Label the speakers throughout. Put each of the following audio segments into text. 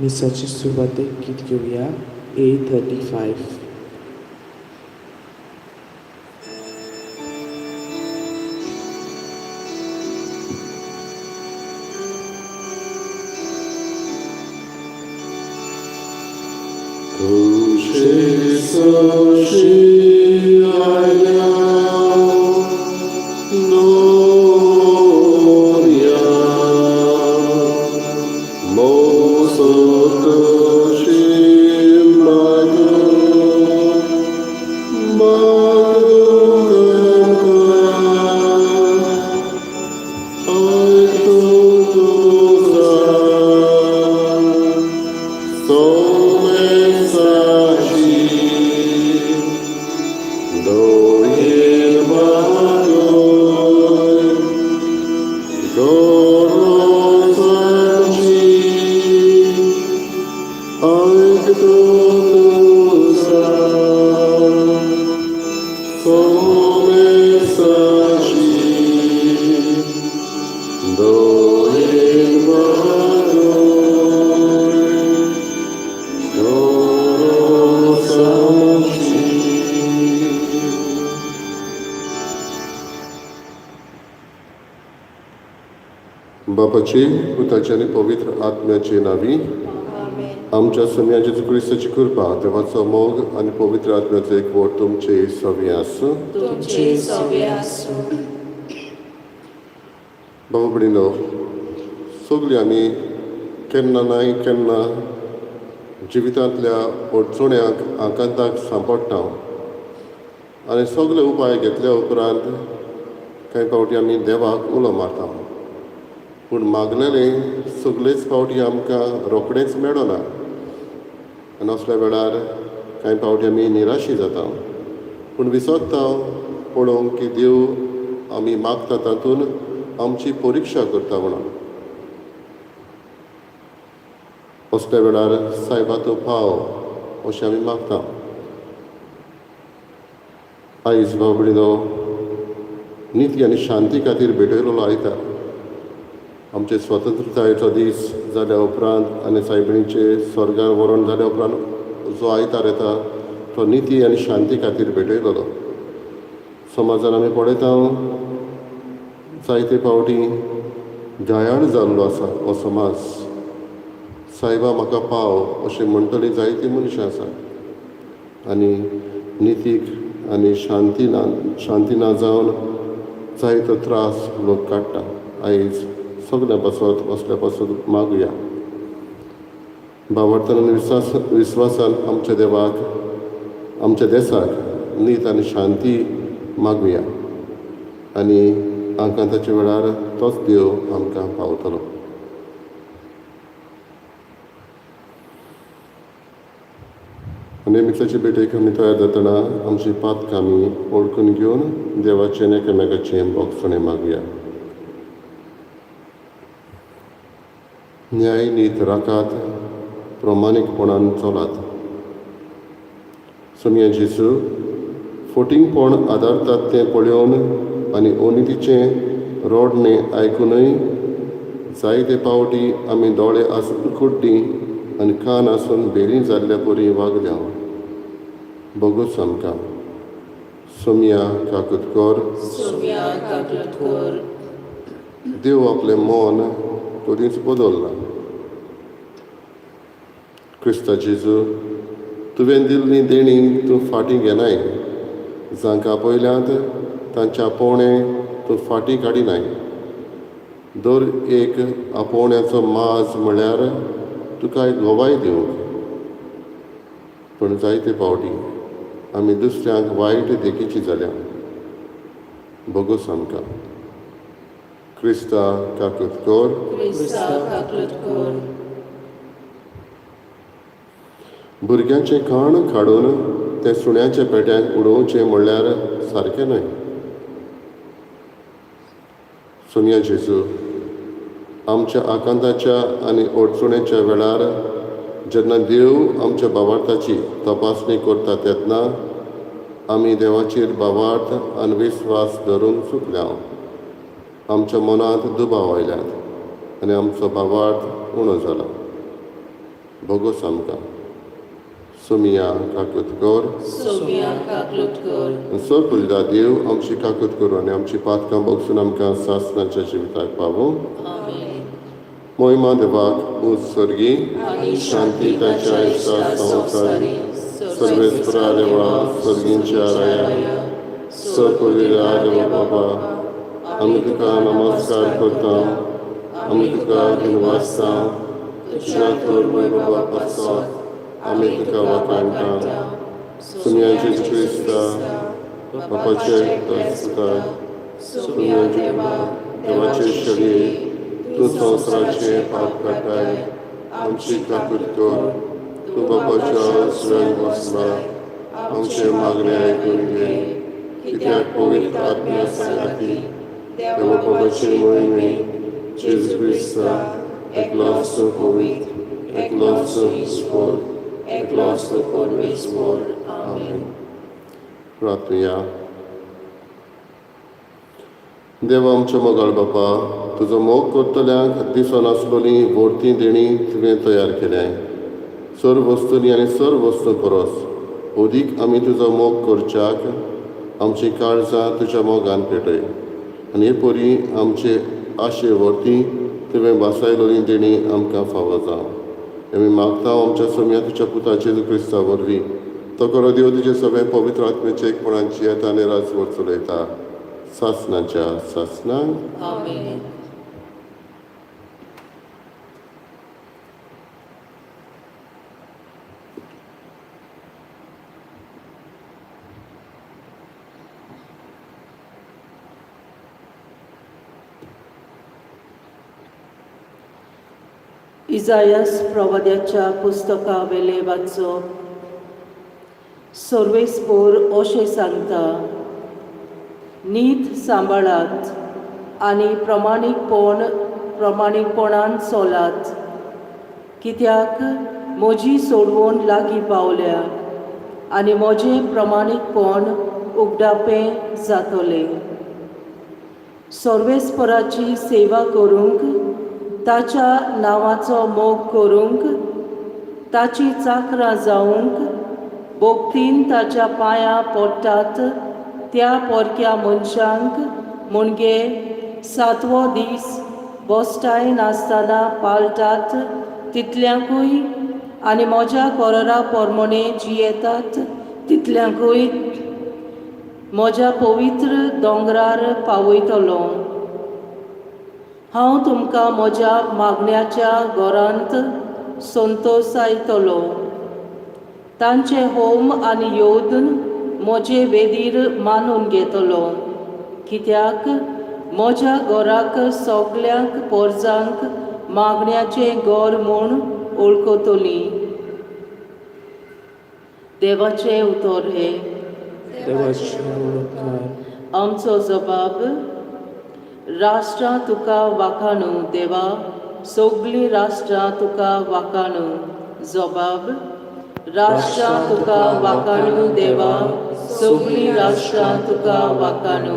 Speaker 1: मिसाचे सुरवातेक गीत घेवया A35.
Speaker 2: बापाचे, पुताचे आनी पवित्र आत्म्याचे नांवी. आमच्या स्वामी जेजू क्रिस्ताची कृपा, देवाचो मोग आनी पवित्र आत्म्याचो एकवट तुमचे सवी आसूं.
Speaker 3: तुमचे सवे आसूं.
Speaker 2: बाबा भयणीनो, सगळीं आमी केन्ना नाय केन्ना जिवितांतल्या अडचण्यांक, आकांताक सांपडटा आनी सगळे उपाय घेतल्या उपरांत कांय फावटी आमी देवाक उलो मारता, पूण मागलेलें सगळेच फावटी आमकां रोखडेंच मेळना आनी असल्या वेळार कांय फावटी आमी निराशी जाता. पूण विसरता पळोवंक की देव आमी मागता तातूंत आमची परिक्षा करता म्हणून. असल्या वेळार सायबा तूं पाव अशें आमी मागता. आयज भाव भयणीनो, निती आनी शांती खातीर भेटयलेलो आयतार. आमचे स्वतंत्रतायेचो दीस जाल्या उपरांत आनी सायबिणीचे स्वर्गार व्हरोन जाल्या उपरांत जो आयतार येता तो निती आनी शांती खातीर भेटयलेलो. समाजान आमी पळयता, जायते फावटी घायाळ जाल्लो आसा हो समाज. सायबा म्हाका पाव अशें म्हणटली जायतीं मनशां आसा आनी नितीक आनी शांती ना, शांती ना जावन जायतो त्रास लोक काडटा. आयज सगल्या पासत, असल्या पासत मागुया. भावार्थान आनी विस्वासान आमच्या देवाक, आमच्या देसाक नीत आनी शांती मागुया आनी आकांताच्या वेळार तोच देव आमकां पावतलो. आनी मिसाचे भेटेक आमी तयार जातना आमची पातकां आमी वळखून घेवन देवाचें आनी एकामेकाचें भोगसणें मागुया. न्याय नीत राखात, प्रमाणीकपणान चलात. सोमया जेजू, फोटिंगपण आदारतात तें पळोवन आनी अनितीचें रडणें आयकुनूय जायते फावटी आमी दोळे आसून कुड्डीं आनी कान आसून भेरीं जाल्ल्या परी वागल्या. भोगोस आमकां. सोमया काकूत कर.
Speaker 3: सोम्या काकूत कर.
Speaker 2: देव आपलें मन कदींच बदलना. क्रिस्ता जेजू, तुवें दिल्ली देणी तूं फाटीं घेनाय. जांकां पयल्यात तांच्या आपोवणें तूं फाटीं काडिनाय. दर एक आपोवण्याचो माज म्हळ्यार तुका एक गवाय दिवंक. पूण जायते फावटी आमी दुसऱ्यांक वायट देखीची जाल्या. भोगोस आमकां. क्रिस्ता काकूत कर.
Speaker 3: क्रिस्ता काकूत कर.
Speaker 2: भुरग्यांचें खाण काडून तें सुण्याच्या पेट्यांक उडोवचें म्हणल्यार सारकें न्हय. सोमया जेजू, आमच्या आकांताच्या आनी अडचणेच्या वेळार जेन्ना देव आमच्या भावार्थाची तपासणी करता तेन्ना आमी देवाचेर भावार्थ आनी विस्वास धरूंक चुकल्या. आमच्या मनांत दुबाव आयल्यात आनी आमचो भावार्थ उणो जाला. भोगोस आमकां. सोमिया काकूत कर.
Speaker 3: सोम्या काकलूत कर.
Speaker 2: सर्व देव आमची काकूत करूं आनी आमची पातकां बगसून आमकां सासणाच्या जिविताक पावूं.
Speaker 3: आमेन.
Speaker 2: मोहिमा देवाक उत्सर्गी
Speaker 3: आनी
Speaker 2: शांती ताच्या इश्टा संवसारी. सर्वेस्परा देवा, सर्गींच्या राया, सरपविरा देवा बाबा, आमी तुका नमस्कार करता, आमी तुका दिनवासता. तुज्या थोर बाबा पासत आमी तुका वाखाणटा. सुमया जेजू क्रिस्ता बापाचे पुता, सुमया देवा देवाचे शरीर, तूं संवसाराचें पाप काडटाय, आमची काकूत कर. तूं बापाच्या उजव्यान बसला, आमचें मागणें आयकून घे. कित्याक पवित्र आत्म्या सांगाती देवा बाबाचे मोहिमे जेजू क्रिस्ता एकलोच पवित्र, एकलोच ईश्वर, एकलोच परमेश्वर. आमेन. प्रार्थुया. देवा आमच्या मोगाळ बापा, तुजो मोग करतल्यांक दिसनासलोली व्हडती देणी तुवें तयार केल्याय. सर्व वस्तूंनी आनी सर्व वस्तूं परस अदीक आमी तुजो मोग करच्याक आमची काळजां तुज्या मोगान पेटय आनी हे परी आमचे आशे व्हरती तुवें भासायलोली देणी आमकां फावो जावं. आमी मागता आमच्या सोम्या तुज्या पुता जेजू क्रिस्ता वरवीं. तो खरो देव तुजे सगळे पवित्र आत्म्याचे एकपणाची येता आनी राजवट चलयता सासणाच्या सासणाक.
Speaker 3: आमेन.
Speaker 4: इजायस प्रवाद्याच्या पुस्तकावेले वाचप. सर्वेस्पोर अशें सांगता, नीत सांबाळात आनी प्रमाणीकपणान चलात, कित्याक म्हजी सोडवण लागीं पावल्या आनी म्हजें प्रमाणीकपण उगडापें जातलें. सर्वेस्पराची सेवा करूंक, ताच्या नांवाचो मोग करूंक, ताची चाकरां जावंक भक्तीन ताच्या पांयां पडटात त्या पोरक्या मनशांक, म्हणजे सातवो दीस बोस्टाय नासतना पाळटात तितल्यांकूय आनी म्हज्या कोररा पोरमोणे जियेतात तितल्यांकूय म्हज्या पवित्र दोंगरार पावयतलो. हांव तुमकां म्हज्या मागण्याच्या घरांत संतोसायतलो. तांचें होम आनी योदन म्हजे वेदीर मानून घेतलो, कित्याक म्हज्या घराक सगल्यांक पोरजांक मागण्याचें घर म्हूण वळखतलीं. देवाचें उतर हें.
Speaker 1: देवाचे उपकार.
Speaker 4: आमचो जबाब. राष्ट्रां तुका वाखाणू देवा, सगळीं राष्ट्रां तुका वाखाणू. जबाब. राष्ट्रां तुका वाखाणू देवा, सगळीं राष्ट्रां तुका वाखाणू.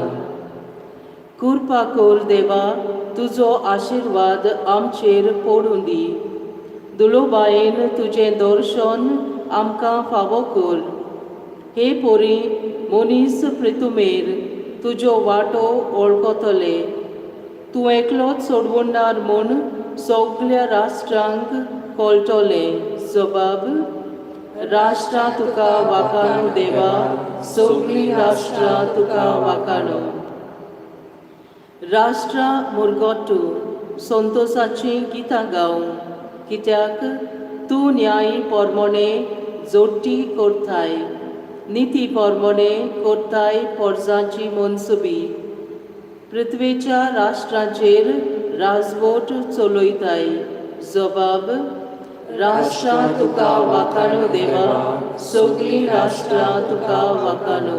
Speaker 4: कृपा कर देवा, तुजो आशिर्वाद आमचेर पडूं दी. दुलोबायेन तुजें दर्शन आमकां फावो कर. हे पोरी मनीस प्रितुमेर तुज्यो वाटो वळखतले. तूं एकलोच सोडवणार म्हूण सगल्या राष्ट्रांक कळटलें. जबाब. राष्ट्रां तुका वाखाणू देवा, सगळीं राष्ट्रां तुका वाखाणू. राष्ट्रां मुरगट्टू संतोसाचीं गितां गावं, कित्याक तूं न्यायी पोरमोणे जोडटी करताय, निती पोरमोणे करताय पोरजांची मनसुबी. पृथ्वेच्या राष्ट्रांचेर राजवट चलयताय. जबाब. राष्ट्रां तुका वाखाणू देवा, सगळीं राष्ट्रां तुका वाखाणू.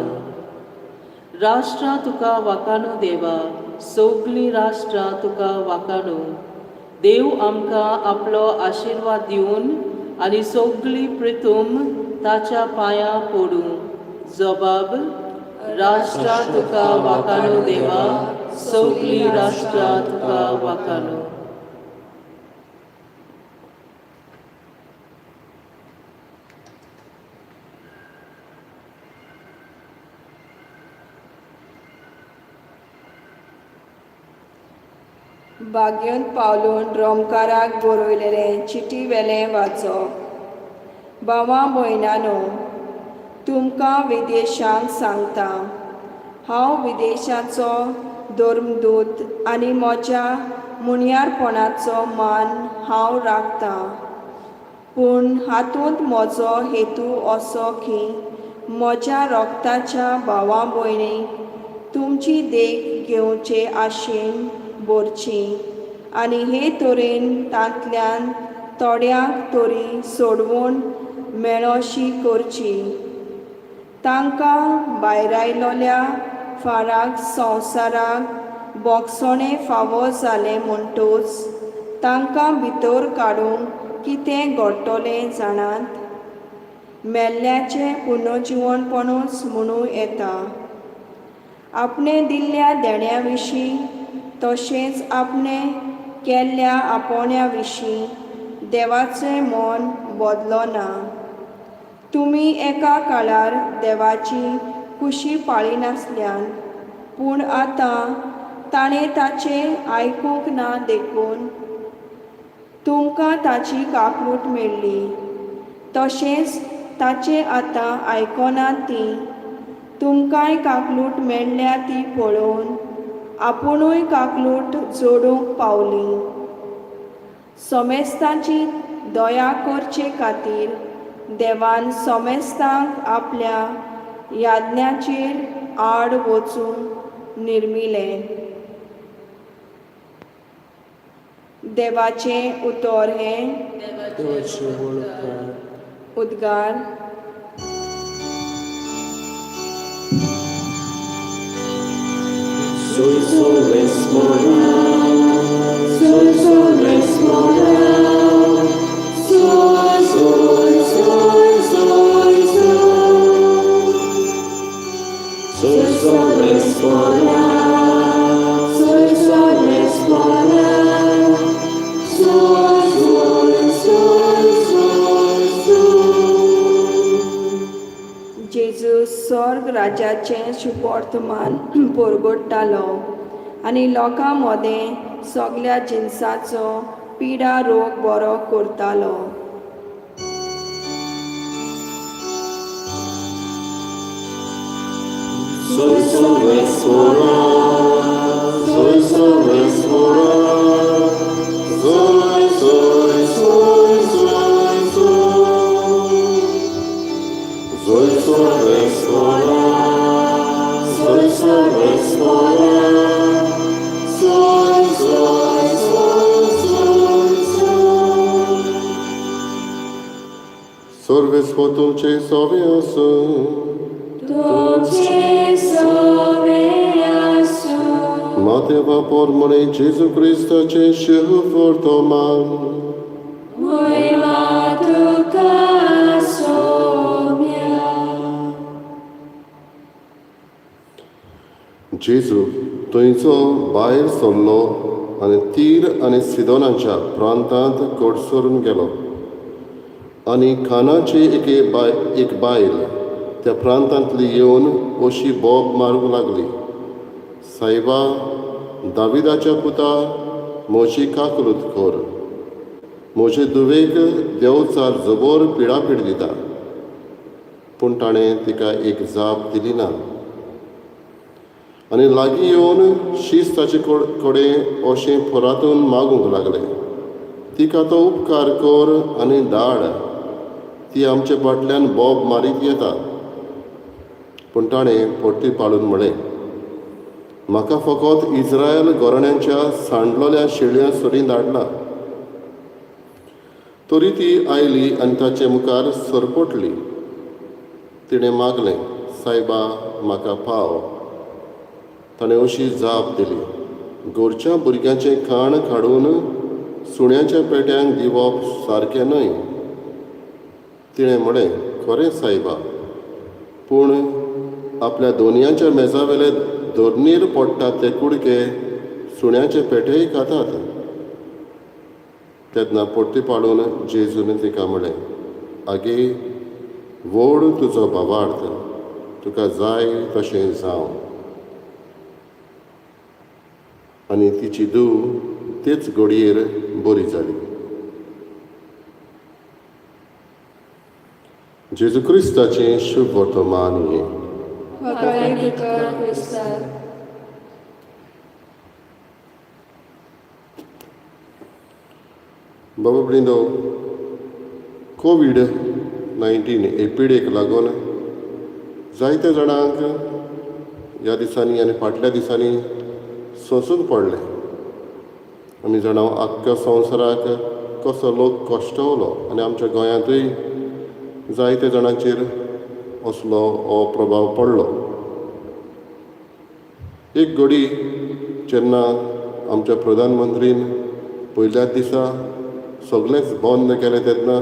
Speaker 4: राष्ट्रां तुका वाखाणू देवा, सगळीं राष्ट्रां तुका वाखाणू. देव आमकां आपलो आशिर्वाद दिवन आनी सगळी प्रितूम ताच्या पांयां पडूं. जबाब. राष्ट्रां तुका वाखाणू देवा, सगळीं राष्ट्रां तुका वाखाणू.
Speaker 5: भाग्यंत पावलून रोमकाराक बरयलेलें चिटी वेलें वाचप. भावा भयणानो, तुमकां विदेशांक सांगता, हांव विदेशाचो धर्मदूत आनी म्हज्या मुनियारपणाचो मान हांव राखतां, पूण हातूंत म्हजो हेतू असो की म्हज्या रोगताच्या भावा भयणीक तुमची देख घेवचे आशेन भरची आनी हे तरेन तांतल्यान थोड्यांक तरी सोडवून मेळोशी करची. तांकां भायरायलोल्या फाराक संवसाराक बोगसणें फावो जालें म्हणटूच तांकां भितर काडूंक कितें घडटलें जाणात? मेल्ल्याचें पुनर्जिवणपणूच म्हणूं येता. आपणें दिल्ल्या देण्या विशीं तशेंच आपणें केल्ल्या आपोवण्या विशीं देवाचें मन बदलो ना. तुमी एका काळार देवाची खुशी पाळिनासल्यान, पूण आतां ताणें ताचें आयकूंक ना देखून तुमकां ताची काकलूट मेळ्ळी. तशेंच ताचें आतां आयकना ती तुमकांय काकलूट मेळ्ळ्या ती पळोवन आपुणूय काकलूट जोडूंक पावली. सोमेस्तांची दया करचे खातीर देवान सोमेस्तांक आपल्या याज्ञाचेर आड वचूंक निर्मिलें. देवाचें उतर हें.
Speaker 1: देवाचे व्हड उपकार.
Speaker 5: उद्गार.
Speaker 1: Soy soles moral, soy soles moral, soy, soy, soy, soy, soy. Soy soles moral, soy soles moral, soy, soy, soy, soy, soy.
Speaker 5: जेजू स्वर्ग राजाचें शुभवर्तमान परगट्टालो आनी लोकां मदें सगल्या जिनसाचो पिडा रोग बरो करतालो.
Speaker 2: Soy soles moral, soy soles moral, soy, soy, soy, soy, soy. Soy soles moral, soy soles moral, soy, soy, soy, soy, soy. सर्वेस्पर तुमचे सवे आसूं.
Speaker 3: तुमचे सवे आसूं.
Speaker 2: मातेवा पोरमणे जेजू क्रिस्ताचे शुभवर्तमान.
Speaker 3: म्हयमा तुका सोम्या.
Speaker 2: जेजू थंयचो भायर सरलो आनी तीर आनी सिदोनाच्या प्रांतांत कडसरून गेलो. आनी खानाची एके बाय एक बायल त्या प्रांतांतली येवन अशी बोब मारूंक लागली, सायबा, दाविदाच्या पुता, म्हजी काकलूत कर. म्हजे धुवेक देंवचार जबर पिडापीड दिता. पूण ताणें तिका एक जाप दिली ना. आनी लागीं येवन शीस ताचे कडेन अशें परातून मागूंक लागले, तिका तो उपकार कर आनी धाड, ती आमचे फाटल्यान बोब मारीत येता. पूण ताणें परती पाडून म्हळें, म्हाका फकत इस्रायल घराण्यांच्या सांडलोल्या शेळयां सरीं धाडला. तरी ती आयली आनी ताचे मुखार सरपटली. तिणें मागलें, सायबा, म्हाका पाव. ताणें अशी जाप दिली, घरच्या भुरग्यांचें खाण काडून सुण्याच्या पेट्यांक दिवप सारकें न्हय. तिणें म्हळें, खरें सायबा, पूण आपल्या दोनयांच्या मेजावेले धरणीर पडटात ते कुडके सुण्याचे पेटेय खातात. तेन्ना परती पाडून जेजून तिका म्हळें, आगे, व्हड तुजो भावार्थ, तुका जाय तशें जावं. आनी तिची धूव तेच घडयेर बरी जाली. जेजू क्रिस्ताचें शुभ वर्तमान हें.
Speaker 5: होगाय तुका क्रिस्ता.
Speaker 2: बाबा भयणीनो, कोवीड 19 हे पिडेक लागून जायत्या जाणांक ह्या दिसांनी आनी फाटल्या दिसांनी सोंसूंक पडलें. आमी जाणा, आख्ख्या संवसाराक कसो लोक कश्टवलो आनी आमच्या गोंयांतूय जायत्या जाणांचेर असलो हो प्रभाव पडलो. एक घडी जेन्ना आमच्या प्रधानमंत्रीन पयल्याच दिसा सगळेंच बंद केलें तेन्ना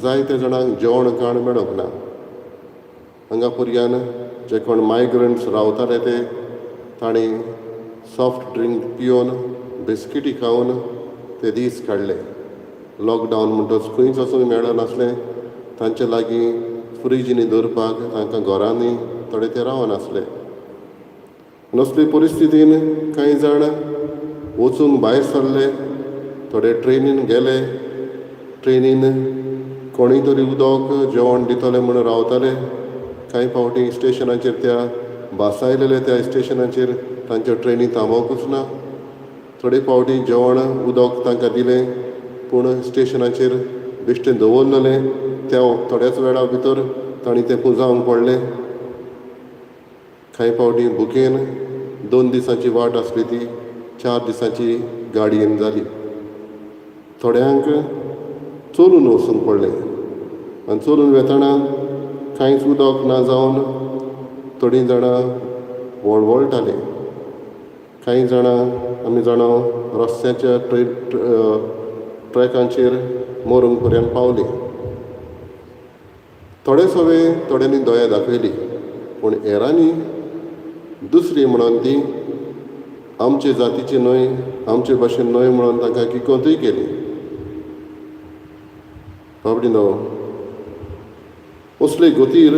Speaker 2: जायत्या जाणांक जेवण खाण मेळोंक ना. हांगा पर्यान जे कोण मायग्रंट्स रावताले ते तांणी सॉफ्ट ड्रिंक पिवन, बिस्किटी खावन ते दीस काडले. लॉकडावन म्हणटच खंयच वचूंक मेळनासलें. तांचे लागीं फ्रिजींनी दवरपाक तांकां घरांनी थोडे ते रावनासले. असले परिस्थितीन कांय जाण वचूंक भायर सरले, थोडे ट्रेनीन गेले. ट्रेनीन कोणूय तरी उदक जेवण दितले म्हूण रावताले. कांय फावटी स्टेशनाचेर, त्या बासायलेल्या त्या स्टेशनाचेर तांच्यो ट्रेनी थांबोवकूच ना. थोडे फावटी जेवण उदक तांकां दिलें, पूण स्टेशनाचेर बेश्टें दवरलेलें, त्या थोड्याच वेळा भितर तांणी तें पुंजावंक पडलें. कांय फावटी भुकेन 2 दिसांची वाट आसली ती 4 दिसांची गाडयेन जाली. थोड्यांक चलून वचूंक पडलें आनी चलून वेतना कांयच उदक ना जावन थोडीं जाणां वळवळटालीं. कांय जाणां आमी जाणां रस्त्याच्या ट्रॅकांचेर मरूंक पर्यंत पावलीं. थोडे सवे थोड्यांनी दया दाखयली, पूण हेरांनी दुसरी म्हणून ती आमचे जातीची न्हय, आमचे भाशेन न्हय म्हणून तांकां किकोंतूय केली. बाबडी न्हय, असले गतीर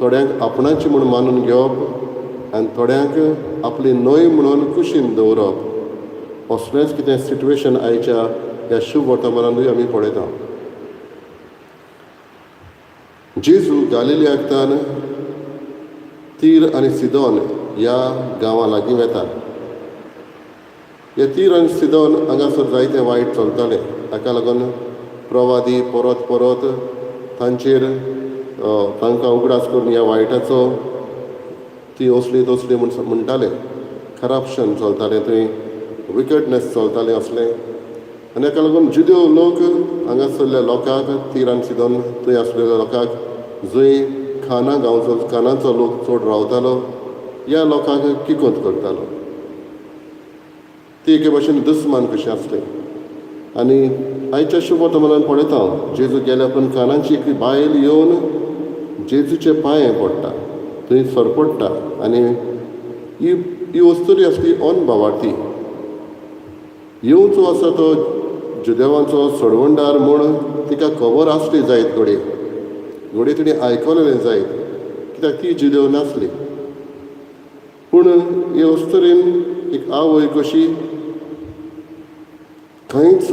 Speaker 2: थोड्यांक आपणाची म्हूण मानून घेवप आनी थोड्यांक आपली न्हय म्हणून कुशीन दवरप, असलेंच कितें सिट्युएशन आयच्या ह्या शुभ वर्तमानानूय आमी पळयता. जेजू गालिलियाकतान तीर आनी सिदोन ह्या गांवां लागीं वेता. हे तीर आनी सिदोन हांगासर जायतें वायट चलतालें. ताका लागून प्रवादी परत परत तांचेर तांकां उगडास करून ह्या वायटाचो ती असली तसली म्हूण म्हणटाले. करप्शन चलतालें थंय, विकेडनेस चलतालें असलें. आनी ताका लागून जुदेव लोक हांगासरल्या लोकांक, तीर आनी सिदोन थंय आसलेल्या लोकांक, जंय खाना गांवचो खानाचो लोक चड रावतालो, ह्या लोकांक किकोंत करतालो. ती एके भाशेन दुस्मान कशें आसलें. आनी आयच्या शुभ वर्तमानान पळयता हांव, जेजू गेल्या उपरांत कानाची एक बायल येवन जेजूचे पांये पडटा, थंय सरपडटा. आनी ही वस्तुरी आसली अनभावार्थी. येवचो आसा तो जुदेवांचो सोडवणदार म्हूण तिका खबर आसली जायत, घडये घडये तिणें आयकलेलें जायत, कित्याक ती जुदेव नासली. पूण हे अस्तुरेन एक आवय कशी खंयच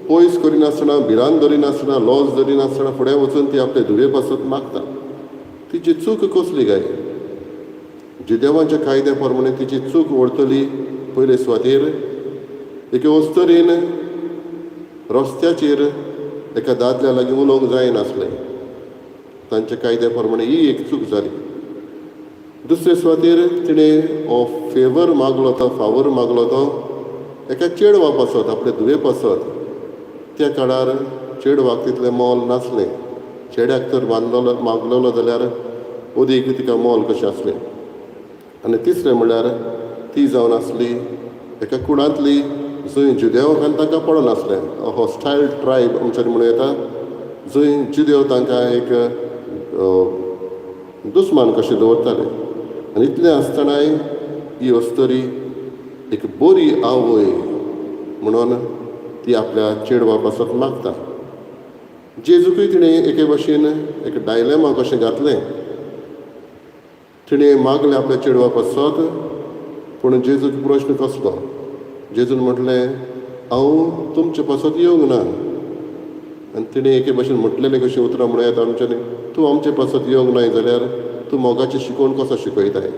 Speaker 2: पयस करिनासतना, भिरांत धरिनासतना, लॉस धरिनासतना फुडें वचून ती आपले धुवे पासत मागता. तिची चूक कसली काय? जुदेवांच्या कायद्या प्रमाणे तिची चूक वळतली पयले सुवातेर एके अस्तुरेन रस्त्याचेर एका दादल्या लागीं उलोवंक जायनासलें. तांच्या कायद्या प्रमाणे ही एक चूक जाली. दुसरे सुवातेर तिणें हो फेवर मागलो, तो फावर मागलो तो एका चेडवा पासत, आपले धुवे पासत. त्या काळार चेडवाक तितलें मोल नासलें. चेड्याक तर मानलोलो मागलेलो जाल्यार अदीक तिका मोल कशें आसलें. आनी तिसरें म्हणल्यार ती जावन आसली एका कुळांतली जंय जुदेवाक आनी तांकां पडनासलें. हॉस्टायल ट्रायब आमच्यान म्हणूं येता, जंय जुदेव तांकां एक दुस्मान कशें दवरताले. आनी इतलें आसतनाय ही अस्तुरी एक बरी आवय म्हणून ती आपल्या चेडवा पासत मागता. जेजूकय तिणें एके भाशेन एक डायलेमा कशें घातलें. तिणें मागलें आपल्या चेडवा पासत, पूण जेजूक प्रश्न कसलो, जेजून म्हटलें, हांव तुमचे पासत येवंक ना. आनी तिणें एके भाशेन म्हटलेलें कशीं उतरां म्हणूं येता आमच्यांनी, तूं आमचे पासत येवंक नाय जाल्यार तूं मोगाची शिकवण कसो शिकयताय?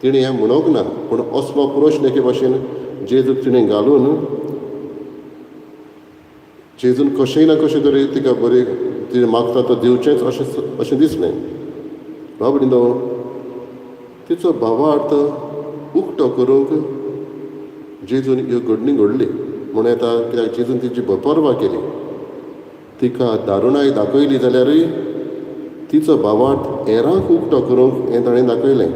Speaker 2: तिणें हें म्हणूंक ना, पूण असलो प्रश्न एके भाशेन जेजूक तिणें घालून जेजून कशेंय ना कशें तरी तिका बरी तिणें मागता तो दिवचेंच अशें अशें दिसलें. बाबडिनो, तिचो भावार्थ उक्तो करूंक जेजून ह्यो घडणी घडली म्हणूं येता, कित्याक जेजून तिची पर्वा केली. तिका दारुणाय दाखयली जाल्यारूय तिचो भावार्थ हेरांक उक्तो करूंक हें ताणें दाखयलें.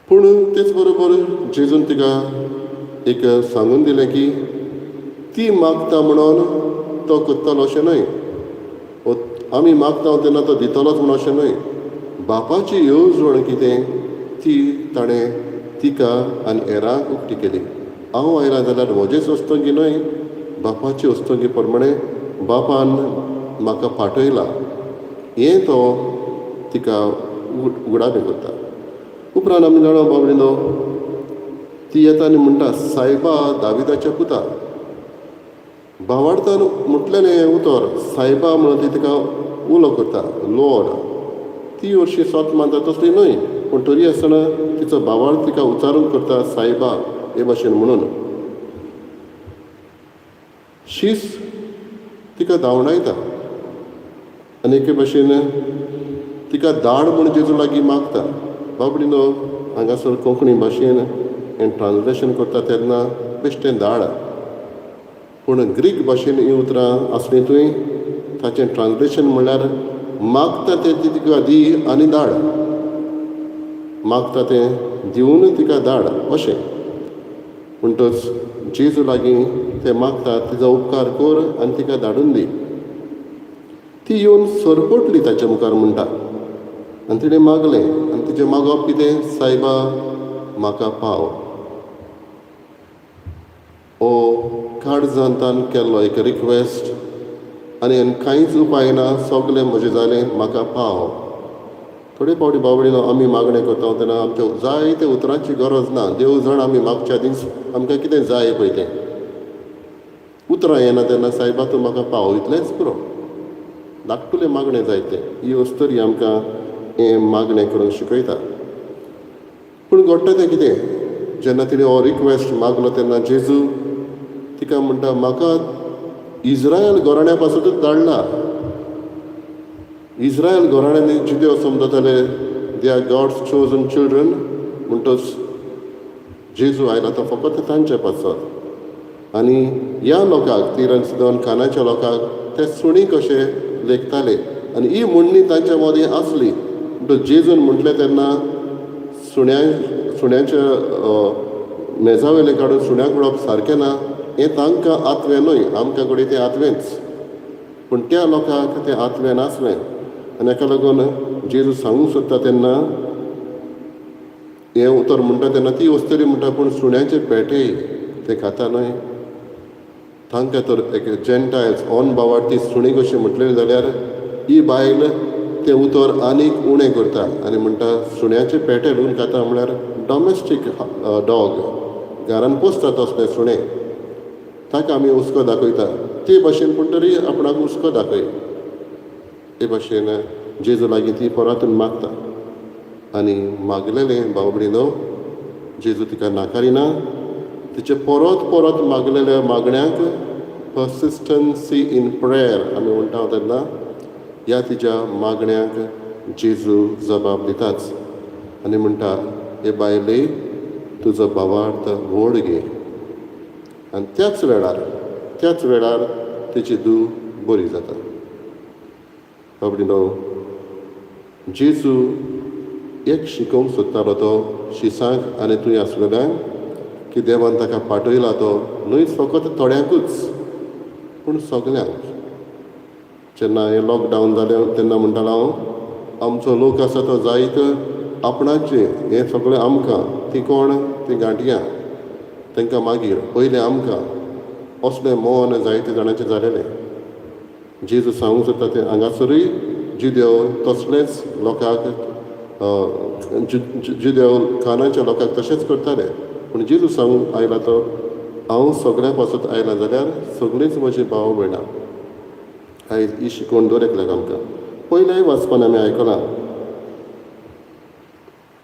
Speaker 2: पूण तेच बरोबर जेजून तिका एक सांगून दिलें की ती मागता म्हणून तो करतलो अशें न्हय, आमी मागता तेन्ना तो दितलोच म्हणून अशें न्हय. बापाची येवजण कितें ती ताणें तिका आनी हेरांक उक्ती केली. हांव आयला जाल्यार म्हजेच वस्तंगी न्हय, बापाची वस्तंगी प्रमाणे बापान म्हाका पाठयला हें तो तिका उगडापें करता. उपरांत आमी जाणा बाबडिनो, ती येता आनी म्हणटा, सायबा दाविदाच्या पुता. भावार्थान म्हटलेलें हें उतर सायबा म्हणून ती तिका उलो करता, लॉर्ड. ती हरशीं सोत मानता तसली न्हय, पूण तरी आसतना तिचो भावार्थ तिका उच्चारून करता सायबा हे भाशेन म्हणून. शीस तिका धांवडायता आनी एके भाशेन तिका धाड म्हूण जेजू लागीं मागता. बाबडिनो, हांगासर कोंकणी भाशेन हें ट्रान्सलेशन करता तेन्ना बेश्टें धाड, पूण ग्रीक भाशेन हीं उतरां आसलीं थंय ताचें ट्रान्सलेशन म्हणल्यार मागता तें ती तिका दी आनी धाड, मागता तें दिवन तिका धाड अशें. म्हणटच जेजू लागीं तें मागता, तिजो उपकार कर आनी तिका धाडून दी. ती येवन सरपटली ताच्या मुखार म्हणटा आनी तिणें मागलें. आनी तिचें मागप कितें? सायबा म्हाका पाव. हो काळजांतान केल्लो एक रिक्वेस्ट आनी कांयच उपाय ना, सगलें म्हजें जालें, म्हाका पाव. थोडे फावटी बाबडिनो आमी मागणें करता तेन्ना आमच्या जायते उतरांची गरज ना. देव जाण आमी मागच्या आदींच आमकां कितें जाय पळय तें. उतरां येना तेन्ना सायबा तूं म्हाका पाव इतलेंच पुरो, धाकटुलें मागणें जाय तें. ही अस्तरी आमकां हें मागणें करूंक शिकयता. पूण घडटा तें कितें, जेन्ना तिणें हो रिक्वेस्ट मागलो तेन्ना जेजू तिका म्हणटा, म्हाका इज्रायल घराण्या पासतूच धाडला. इज्रायल घराण्यांनी जिदेव समजताले they are God's chosen children. म्हणटच जेजू आयला तो फकत तांचे पासत. आनी ह्या लोकांक, तीर आनी सिदोन खानाच्या लोकांक ते सुणी कशे लेखताले आनी ही म्हणणी तांच्या मदीं आसली. म्हणटच जेजून म्हटलें तेन्ना सुण्याच्या मेजा वयलें काडून सुण्याक उडोवप सारकें ना, हें तांकां आत्वें न्हय, आमकां कडेन तें आत्वेंच, पूण त्या लोकांक तें आत्वें नासलें. आनी हाका लागून जेजू सांगूंक सोदता तेन्ना हें उतर म्हणटा तेन्ना ती वस्तरी म्हणटा, पूण सुण्याचे पेटे ते खाता न्हय, तांकां तर एक जेंटायल्स ऑन बावार ती सुणी कशी म्हटलेली जाल्यार ही बायल तें उतर आनीक उणें करता आनी म्हणटा सुण्याचे पेटे लून खाता म्हळ्यार डॉमेस्टीक डॉग, घरान पोसता तसलें सुणें, ताका आमी हुस्को दाखयता ते भाशेन, पूण तरी आपणाक हुस्को दाखय ते भाशेन जेजू लागीं ती परतून मागता. आनी मागलेलें बाबडिनो जेजू तिका नाकारिना. तिचे परत परत मागलेल्या मागण्यांक पर्सिस्टन्सी इन प्रेयर आमी म्हणटा तेन्ना ह्या तिच्या मागण्यांक जेजू जबाब दिताच आनी म्हणटा, हे बायले तुजो भावार्थ व्हड घे. आनी त्याच वेळार तिची धूव बरी जाता. बाबडिनो, जेजू एक शिकोवंक सोदतालो तो शिसांक आनी थंय आसलेल्यांक की देवान ताका पाठयला तो न्हय फकत थोड्यांकूच पूण सगल्यांक. जेन्ना हें लॉकडावन जालें तेन्ना म्हणटालो हांव, आमचो लोक आसा तो जायत आपणाचें हें सगळें आमकां, ती कोण ती गांठयां तांकां मागीर पयलें आमकां, असलें मन जायते जाणांचें जालेलें. जेजू सांगूंक सोदता तें हांगासरूय जिदेव तसलेंच लोकांक जुदेव कानाच्या लोकांक तशेंच करताले. पूण जेजू सांगूंक आयला तो हांव सगळ्यां पासत आयला जाल्यार सगळींच म्हजी भाव भयणां. आयज ही शिकवण दर एकल्याक आमकां पयल्याय वाचपान आमी आयकलां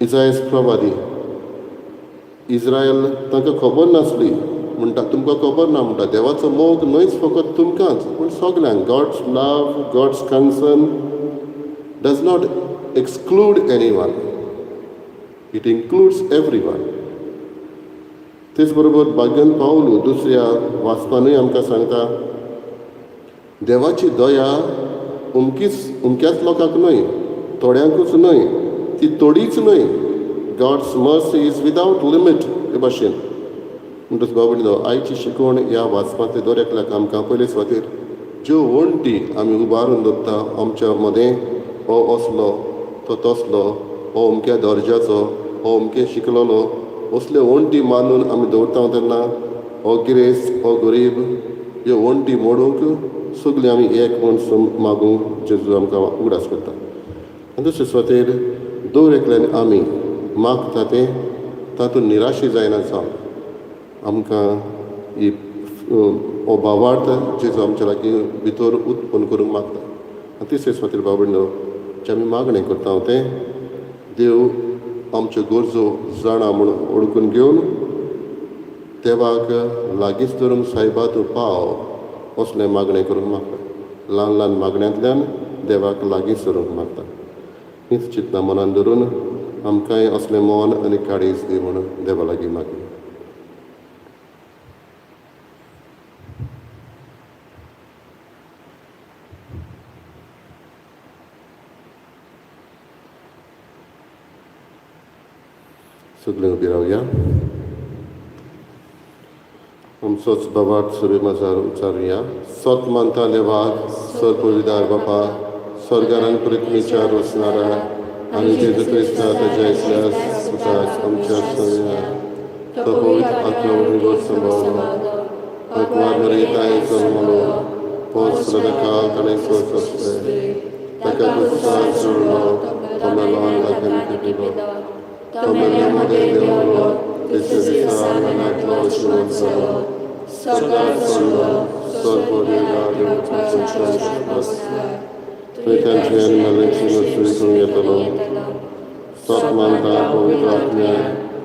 Speaker 2: इजायस प्रवादी इज्रायल तांकां खबर नासली म्हणटा तुमकां खबर ना म्हणटा देवाचो मोग न्हयच फकत तुमकांच पूण सगल्यांक. God's love, God's concern does not exclude anyone, it includes everyone. तेच बरोबर भाग्यान पावलू दुसऱ्या वाचपानूय आमकां सांगता देवाची दया अमकीच अमक्याच लोकांक न्हय, थोड्यांकूच न्हय, ती थोडीच न्हय. God's mercy is without limit हे भाशेन. म्हणटच भाव भयणीनो, आयची शिकवण ह्या वाचपांतले दर एकल्याक आमकां पयले सुवातेर ज्यो वण्टी आमी उबारून दवरता आमच्या मदें, हो असलो, तो तसलो, हो अमक्या दर्जाचो, हो अमकें शिकलेलो, असल्यो वण्टी मानून आमी दवरता तेन्ना हो गिरेस्त, हो गरीब, ह्यो वण्टी मोडूंक सगळीं आमी एक म्हूण मागूंक जेजू आमकां उगडास करता. आनी दुसरे सुवातेर दर एकल्यान आमी मागता तें तातूंत निराशी जायना जावन आमकां ही हो भावार्थ जेजू आमच्या लागीं भितर उत्पन्न करूंक मागता. आनी तिसरे सुवातेर भाव भयणीनो, जें आमी मागणें करता तें देव आमच्यो गरजो जाणा म्हूण वळखून घेवन देवाक लागींच धरूंक सायबा तूं पाव असलें मागणें करूंक मागता. ल्हान ल्हान मागण्यांतल्यान देवाक लागींच धरूंक मागता. हीच चिंतना मनान धरून आमकांय असलें मन आनी काळीज दी म्हूण देवा लागीं मागया. सगळीं उबी रावया. आमचोच बाबाट सभे माजार उचारुया. सत मानता देवाक, सर पविदार बापा, स्वर्गारान पृथ्वीच्या रोसणारा आनी जेजू क्रिस्ता ताच्या एकल्याच पुताक आमच्या सगळ्या तो पवित्र आत्म्या वरवीं संभावलो, भगवान मरियेताय जल्मलो, पोस काल ताणें सोंसले, ताका क्रुसार चडलो, तो मेलो आनी ताका पिलो, तो मेल्या मदें देंवलो, तिसऱ्या दिसा मरणांतलो जिवंत जालो, स्वर्गार चडलो, स्वर्ग बसला, थंय तांचे आनी मेल्यांची नोकरी करूंक येतलो. सत मानता पवित्र आत्म्याक,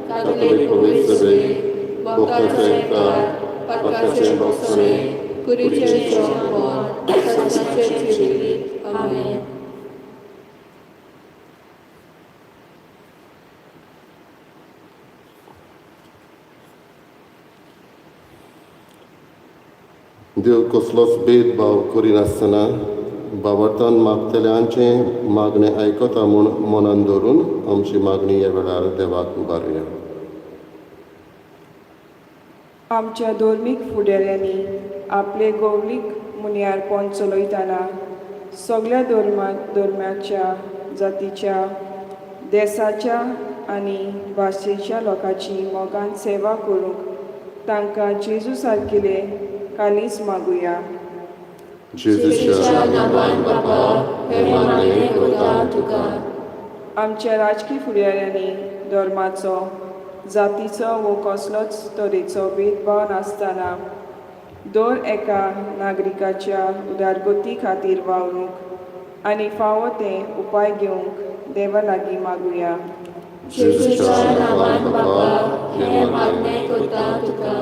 Speaker 2: कातोलीक पवित्र सभेक, भक्ताचो एकचार, पातकाचें भोगसणें,
Speaker 5: कुडीचें जिवंतपण, सदांचें जिवीत. आमेन.
Speaker 2: देव कसलोच भेदभाव करिनासतना भावार्थान मागतल्यांचें मागणें आयकता म्हूण मनान धरून आमची मागणी ह्या वेळार देवाक उबारुया.
Speaker 6: आमच्या धर्मीक फुडाऱ्यांनी आपले गौलीक मुन्यारपण चलयतना सगळ्या धर्मा धर्माच्या, जातीच्या, देसाच्या आनी भाशेच्या लोकांची मोगान सेवा करूंक तांकां जेजू सारकिले कालीज मागुया.
Speaker 2: जेजूच्या
Speaker 3: नांवान बापा, हें मागणें करता तुका.
Speaker 6: आमच्या राजकी फुडाऱ्यांनी धर्माचो, जातीचो वो कसलोच तरेचो भेदभाव नासतना दर एका नागरिकाच्या उदरगती खातीर वावरूंक आनी फावो ते उपाय घेवंक देवा लागीं मागुया.
Speaker 3: जेजूच्या नांवान बापा, हें मागणें करता तुका.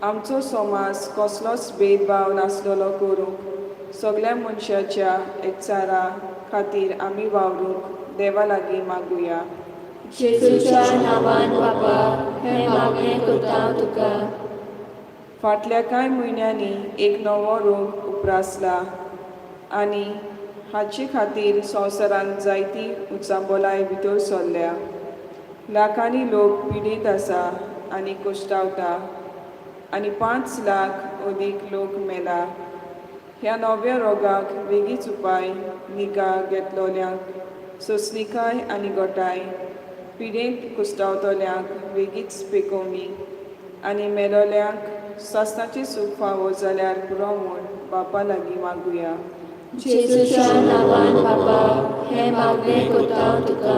Speaker 6: आमचो समाज कसलोच भेदभाव नासलेलो करूंक सगळ्या मनशाच्या एकचारा खातीर आमी वावरूंक देवा लागीं मागुया.
Speaker 3: जेजूच्या नांवान बापा, हें मागणें करता तुका.
Speaker 6: फाटल्या कांय म्हयन्यांनी एक नवो रोग उप्रासला आनी हाचे खातीर संवसारांत जायती उचांबळाय भितर सरल्या. लाखांनी लोक पिडीत आसा आनी कुश्टावता आनी 5 लाख अदीक लोक मेला. ह्या नव्या रोगाक वेगीच उपाय निगा घेतलोल्यांक सोंसणीकाय आनी घटाय, पिडेंत कुश्टावतल्यांक वेगीच पेकोवणी आनी मेलोल्यांक सासणाचें सूख फावो जाल्यार पुरो म्हूण बापा लागीं मागुया.
Speaker 3: जेजूच्या नांवान बापा, हें मागणें करता तुका.